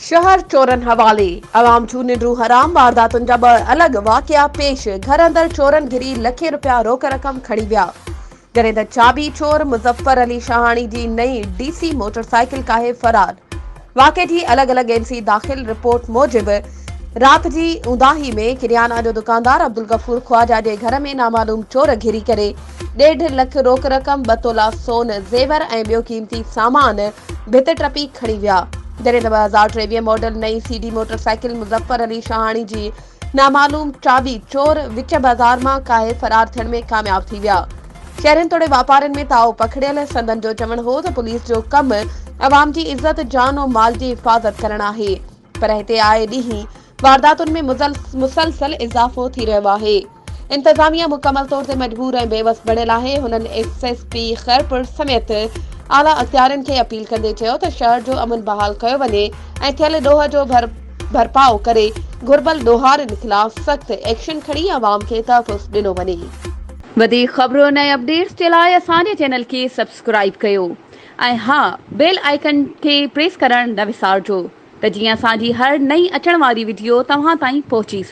شهر چورن حوالي، عوام جون ننڊون حرام، وارداتن جا ٻه الڳ واقعا پيش، گهر اندر چورن گهري لکين رپيا روڪ رقم کڻي ويا، جڏهن ته چاٻي چور مظفر علي شاهاڻي جي نئين ڊي سي موٽر سائيڪل ڪاهي فرار، واقعي جي الڳ الڳ اين سي داخل رپورٽ موجب رات جي اونداهي ۾ ڪريانا جو دڪاندار عبدالغفور خواجه جي گهر ۾ نامعلوم چور گهري ڪري ڏيڍ لک روڪ رقم، ٻه تولا سون زيور ۽ ٻيو قيمتي سامان ڀت ٽپي کڻي ويا. جڏهن ته 2023 ماڊل نئين C D motorcycle Muzaffar Ali Shahani جي نامعلوم چاٻي چور وچ بازار مان ڪاهي فرار ٿيڻ ۾ ڪامياب ٿي ويا. شهرين توڙي واپارين ۾ تاء پکڙيل سندن جو چوڻ هو ته پوليس جو ڪم عوام جي عزت، جان و مال جي حفاظت ڪرڻ آهي پر هتي آئي ڏينهن وارداتن ۾ مسلسل اضافو ٿي رهيو آهي. انتظاميا مڪمل طور تي مجبور ۽ بيوس بڻيل آهي، هنن ايس ايس پي خيرپور سميت اعليٰ اختيارين کي اپيل ڪندي چيو ته شهر جو امن بحال ڪيو وڃي ۽ ٿيل ڏوهه جو ڀرپاء ڪري گهربل ڏوهارين خلاف سخت ايڪشن کڻي عوام کي تحفظ ڏنو وڃي. وڌيڪ خبرن ۽ اپڊيٽس جي لاء اسان جي چينل کي سبسڪرائيب ڪيو ۽ ها بيل آئيڪن کي پريس ڪرڻ نه وسارجو ته جيئن اسان جي هر نئين اچڻ واري وڊيو توهان تائين پهچي سگهي.